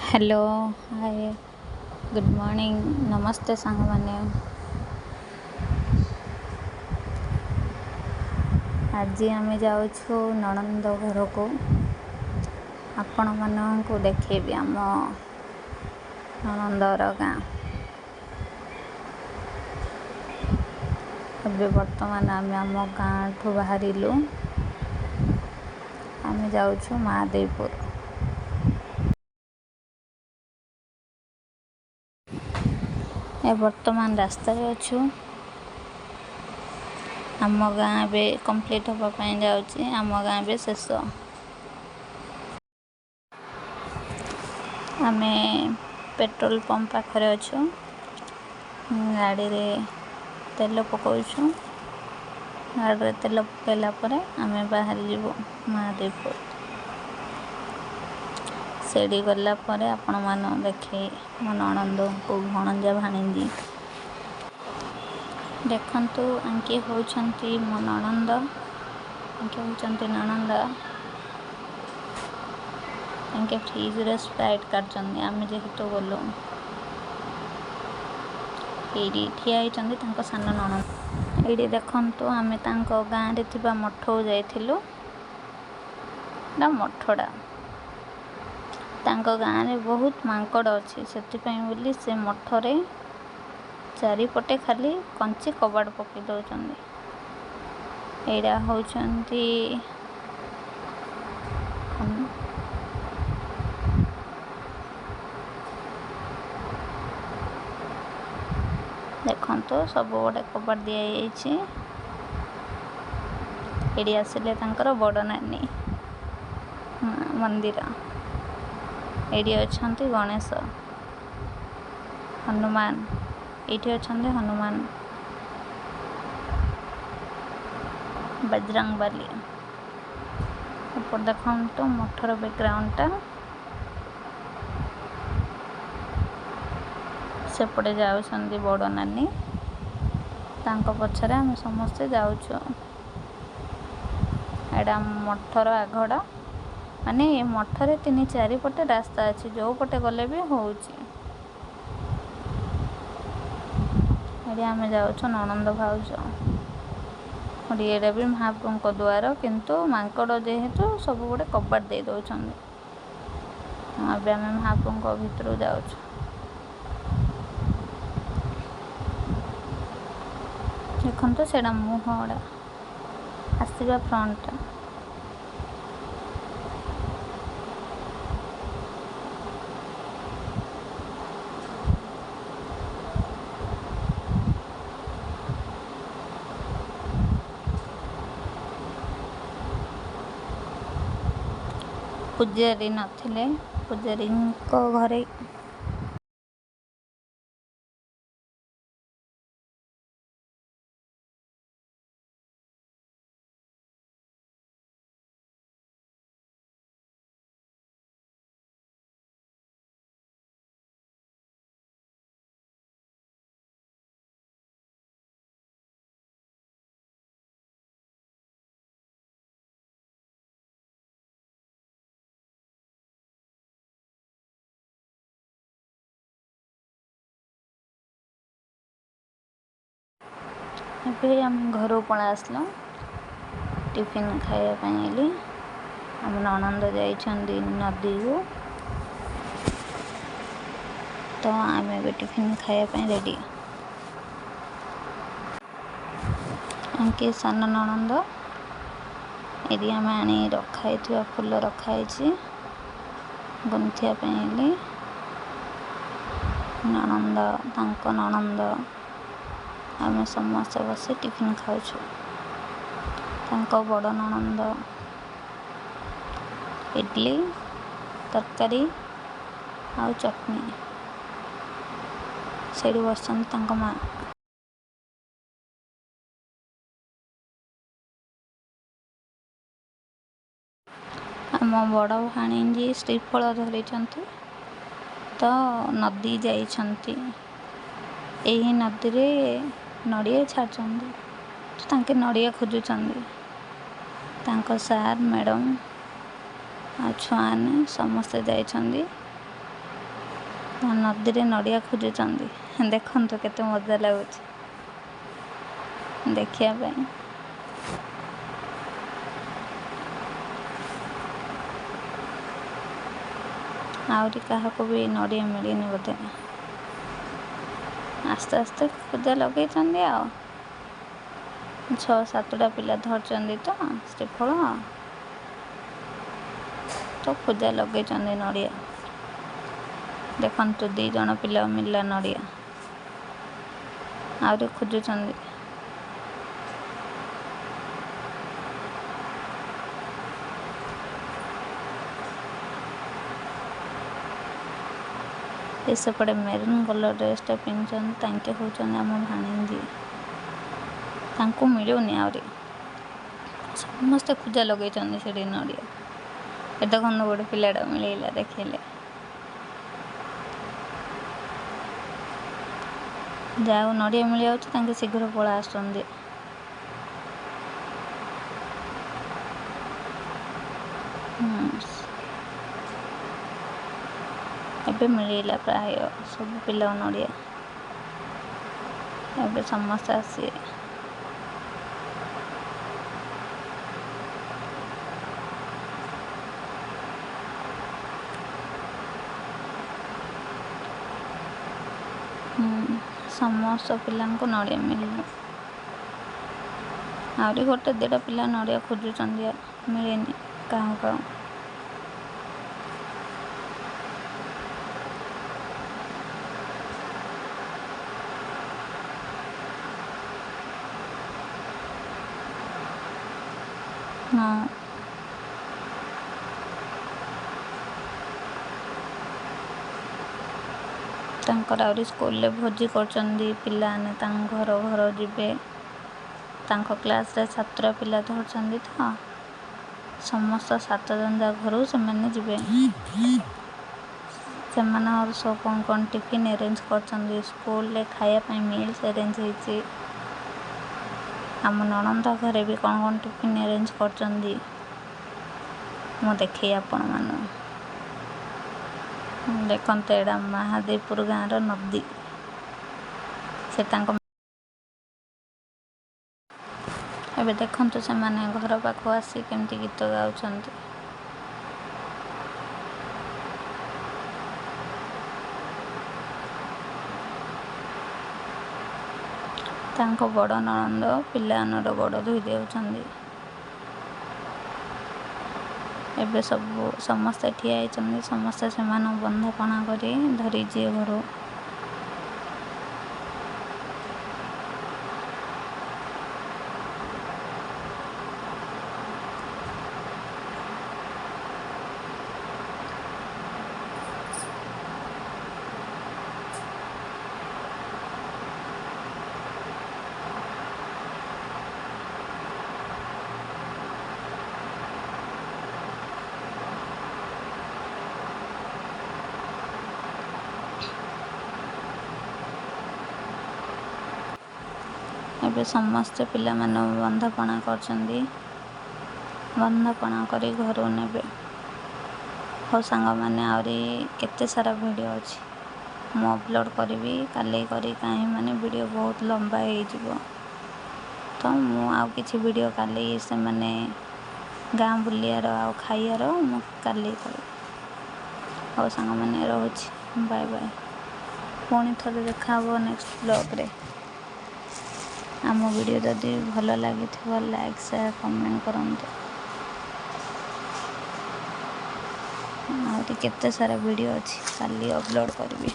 Hello, ହାଏ, good morning, ନମସ୍ତେ ସାଙ୍ଗମାନେ। ଆଜି ଆମେ ଯାଉଛୁ ନଣନ୍ଦ ଘରକୁ। ଆପଣମାନଙ୍କୁ ଦେଖେଇବି ଆମ ନଣନ୍ଦର ଗାଁ। ଏବେ ବର୍ତ୍ତମାନ ଆମେ ଆମ ଗାଁଠୁ ବାହାରିଲୁ, ଆମେ ଯାଉଛୁ ମହାଦେବପୁର। ଏ ବର୍ତ୍ତମାନ ରାସ୍ତାରେ ଅଛୁ। ଆମ ଗାଁ ଏବେ କମ୍ପ୍ଲିଟ୍ ହେବା ପାଇଁ ଯାଉଛି। ଆମ ଗାଁ ଏବେ ଶେଷ। ଆମେ ପେଟ୍ରୋଲ ପମ୍ପ ପାଖରେ ଅଛୁ, ଗାଡ଼ିରେ ତେଲ ପକାଉଛୁ। ଗାଡ଼ିରେ ତେଲ ପକାଇଲା ପରେ ଆମେ ବାହାରି ଯିବୁ ମହାଦେବପୁର। ସେଇଠି ଗଲା ପରେ ଆପଣମାନଙ୍କୁ ଦେଖେଇ ମୋ ନଣନ୍ଦଙ୍କୁ, ଭଣଜା ଭାଣିଜୀ। ଦେଖନ୍ତୁ, ଆଙ୍କେ ହେଉଛନ୍ତି ମୋ ନଣନ୍ଦ, ଆଙ୍କେ ହେଉଛନ୍ତି ନଣନ୍ଦ। ତାଙ୍କେ ଫ୍ରିଜରେ ସ୍ପ୍ରାଇଟ୍ କାଢ଼ୁଛନ୍ତି। ଆମେ ଯେହେତୁ ଗଲୁ, ଏଇଠି ଠିଆ ହେଇଛନ୍ତି ତାଙ୍କ ସାନ ନଣନ୍ଦ। ଏଇଠି ଦେଖନ୍ତୁ, ଆମେ ତାଙ୍କ ଗାଁରେ ଥିବା ମଠକୁ ଯାଇଥିଲୁ। ଏଇଟା ମଠଟା। ତାଙ୍କ ଗାଁରେ ବହୁତ ମାଙ୍କଡ଼ ଅଛି, ସେଥିପାଇଁ ବୋଲି ସେ ମଠରେ ଚାରିପଟେ ଖାଲି କଞ୍ଚି କବାଟ ପକାଇ ଦେଉଛନ୍ତି। ଏଇଟା ହେଉଛନ୍ତି ଦେଖନ୍ତୁ, ସବୁ ଗୋଟେ କବାଟ ଦିଆଯାଇଛି। ଏଇଠି ଆସିଲେ ତାଙ୍କର ବଡ଼ ନାନୀ ମନ୍ଦିର। ଏଇଠି ଅଛନ୍ତି ଗଣେଶ, ହନୁମାନ। ଏଇଠି ଅଛନ୍ତି ହନୁମାନ, ବଜରଙ୍ଗବାଲି। ଏପଟେ ଦେଖନ୍ତୁ ମଠର ବ୍ୟାକଗ୍ରାଉଣ୍ଡଟା। ସେପଟେ ଯାଉଛନ୍ତି ବଡ଼ ନାନୀ, ତାଙ୍କ ପଛରେ ଆମେ ସମସ୍ତେ ଯାଉଛୁ। ଏଇଟା ମଠର ଆଗଟା, ମାନେ ଏ ମଠରେ ତିନି ଚାରିପଟେ ରାସ୍ତା ଅଛି, ଯେଉଁ ପଟେ ଗଲେ ବି ହେଉଛି। ଏଠି ଆମେ ଯାଉଛୁ ନଣନ୍ଦ ଭାଉଜ। ଏଇଟା ବି ମହାପ୍ରଭୁଙ୍କ ଦ୍ୱାର, କିନ୍ତୁ ମାଙ୍କଡ଼ ଯେହେତୁ ସବୁ ଗୋଟେ କବାଟ ଦେଇ ଦେଉଛନ୍ତି। ଏବେ ଆମେ ମହାପ୍ରଭୁଙ୍କ ଭିତରକୁ ଯାଉଛୁ। ଦେଖନ୍ତୁ, ସେଇଟା ମୁହଁଟା ଆସିବା ଫ୍ରଣ୍ଟଟା। ପୂଜାରୀ ନଥିଲେ, ପୂଜାରୀଙ୍କ ଘରେ ଏବେ ଆମେ ଘରକୁ ପଳେଇ ଆସିଲୁ ଟିଫିନ୍ ଖାଇବା ପାଇଁ ବୋଲି। ଆମ ନଣନ୍ଦ ଯାଇଛନ୍ତି ନଦୀକୁ, ତ ଆମେ ଏବେ ଟିଫିନ୍ ଖାଇବା ପାଇଁ ରେଡ଼ି। ଆଙ୍କେ ସାନ ନଣନ୍ଦ। ଏଠି ଆମେ ଆଣି ରଖା ହେଇଥିବା ଫୁଲ ରଖା ହେଇଛି ଗୁନ୍ଥିବା ପାଇଁ ବୋଲି। ନଣନ୍ଦ, ତାଙ୍କ ନଣନ୍ଦ, ଆମେ ସମସ୍ତେ ବସି ଟିଫିନ୍ ଖାଉଛୁ। ତାଙ୍କ ବଡ଼ ନଣନ୍ଦ ଇଡ଼ଲି ତରକାରୀ ଆଉ ଚଟଣି। ସେଇଠି ବସିଛନ୍ତି ତାଙ୍କ ମା। ଆମ ବଡ଼ ଭାଣିଜୀ ଶ୍ରୀଫଳ ଧରିଛନ୍ତି, ତ ନଦୀ ଯାଇଛନ୍ତି। ଏହି ନଦୀରେ ନଡ଼ିଆ ଛାଡ଼ିଛନ୍ତି, ତ ତାଙ୍କେ ନଡ଼ିଆ ଖୋଜୁଛନ୍ତି। ତାଙ୍କ ସାର୍, ମ୍ୟାଡ଼ମ୍ ଆଉ ଛୁଆମାନେ ସମସ୍ତେ ଯାଇଛନ୍ତି। ନଦୀରେ ନଡ଼ିଆ ଖୋଜୁଛନ୍ତି। ଦେଖନ୍ତୁ କେତେ ମଜା ଲାଗୁଛି ଦେଖିବା ପାଇଁ। ଆହୁରି କାହାକୁ ବି ନଡ଼ିଆ ମିଳିନି ବୋଧେ। ଆସ୍ତେ ଆସ୍ତେ ଖୋଜା ଲଗେଇଛନ୍ତି ଆଉ 6 7ଟା ପିଲା ଧରିଛନ୍ତି ତ ଶ୍ରୀଫଳ, ତ ଖୋଜା ଲଗେଇଛନ୍ତି ନଡ଼ିଆ। ଦେଖନ୍ତୁ 2 ଜଣ ପିଲା ମିଳିଲା ନଡ଼ିଆ, ଆହୁରି ଖୋଜୁଛନ୍ତି। ଏ ସେପଟେ ମେରୁନ୍ କଲର୍ ଡ୍ରେସ୍ଟା ପିନ୍ଧିଛନ୍ତି, ତାଙ୍କେ ହେଉଛନ୍ତି ଆମ ଭାଣିଜୀ। ତାଙ୍କୁ ମିଳୁନି ଆହୁରି, ସମସ୍ତେ ଖୋଜା ଲଗେଇଛନ୍ତି ସେଠି ନଡ଼ିଆ। ଏ ଦେଖନ୍ତୁ ଗୋଟେ ପିଲାଟା ମିଳିଲା, ଦେଖିଲେ। ଯାହାକୁ ନଡ଼ିଆ ମିଳିଯାଉଛି ତାଙ୍କେ ଶୀଘ୍ର ପଳା ଆସୁଛନ୍ତି। ଏବେ ମିଳିଲା ପ୍ରାୟ ସବୁ ପିଲା ନଡ଼ିଆ। ଏବେ ସମସ୍ତେ ଆସିବେ। ସମସ୍ତ ପିଲାଙ୍କୁ ନଡ଼ିଆ ମିଳିଲା। ଆହୁରି ଗୋଟେ 2ଟା ପିଲା ନଡ଼ିଆ ଖୋଜୁଛନ୍ତି, ମିଳିନି କାହାକୁ। ହଁ, ତାଙ୍କର ଆହୁରି ସ୍କୁଲରେ ଭୋଜି କରୁଛନ୍ତି ପିଲାମାନେ, ତାଙ୍କ ଘର ଘର ଯିବେ। ତାଙ୍କ କ୍ଲାସ୍ରେ 7ଟା ପିଲା ଧରିଛନ୍ତି ତ, ସମସ୍ତ 7 ଜଣ ଯାକ ଘରକୁ ସେମାନେ ଯିବେ। ସେମାନଙ୍କର ସବୁ କ'ଣ କ'ଣ ଟିଫିନ୍ ଆରେଞ୍ଜ କରିଛନ୍ତି ସ୍କୁଲରେ ଖାଇବା ପାଇଁ, ମିଲ୍ସ ଆରେଞ୍ଜ ହେଇଛି। ଆମ ନଣନ୍ଦ ଘରେ ବି କ'ଣ କ'ଣ ଟିଫିନ୍ ଆରେଞ୍ଜ କରିଛନ୍ତି, ମୁଁ ଦେଖେଇ ଆପଣମାନଙ୍କୁ। ଦେଖନ୍ତୁ ଏଇଟା ମହାଦେବପୁର ଗାଁର ନଦୀ। ସେ ତାଙ୍କ ଏବେ ଦେଖନ୍ତୁ ସେମାନେ ଘର ପାଖକୁ ଆସି କେମିତି ଗୀତ ଗାଉଛନ୍ତି। ତାଙ୍କ ବଡ଼ ନଣନ୍ଦ ପିଲାମାନର ଗୋଡ଼ ଧୋଇ ଦେଉଛନ୍ତି। ଏବେ ସବୁ ସମସ୍ତେ ଠିଆ ହେଇଛନ୍ତି, ସମସ୍ତେ ସେମାନଙ୍କୁ ବନ୍ଦାପଣା କରି ଧରି ଯିଏ ଘରୁ। ଏବେ ସମସ୍ତେ ପିଲାମାନଙ୍କୁ ବନ୍ଦାପଣା କରୁଛନ୍ତି, ବନ୍ଦାପଣା କରି ଘରକୁ ନେବେ। ହଉ ସାଙ୍ଗମାନେ, ଆହୁରି କେତେ ସାରା ଭିଡ଼ିଓ ଅଛି, ମୁଁ ଅପଲୋଡ଼ କରିବି କାଲି କରି, କାହିଁ ମାନେ ଭିଡ଼ିଓ ବହୁତ ଲମ୍ବା ହେଇଯିବ। ତ ମୁଁ ଆଉ କିଛି ଭିଡ଼ିଓ କାଲି ସେମାନେ ଗାଁ ବୁଲିବାର ଆଉ ଖାଇବାର ମୁଁ କାଲି କରିବି। ହଉ ସାଙ୍ଗମାନେ, ରହୁଛି, ବାଏ ବାଏ। ପୁଣି ଥରେ ଦେଖା ହେବ ନେକ୍ସଟ ବ୍ଲଗ୍ରେ। ଆମ ଭିଡ଼ିଓ ଯଦି ଭଲ ଲାଗିଥିବ ଲାଇକ୍ ସେୟାର କମେଣ୍ଟ କରନ୍ତୁ। ଆହୁରି କେତେ ସାରା ଭିଡ଼ିଓ ଅଛି, କାଲି ଅପଲୋଡ଼ କରିବି।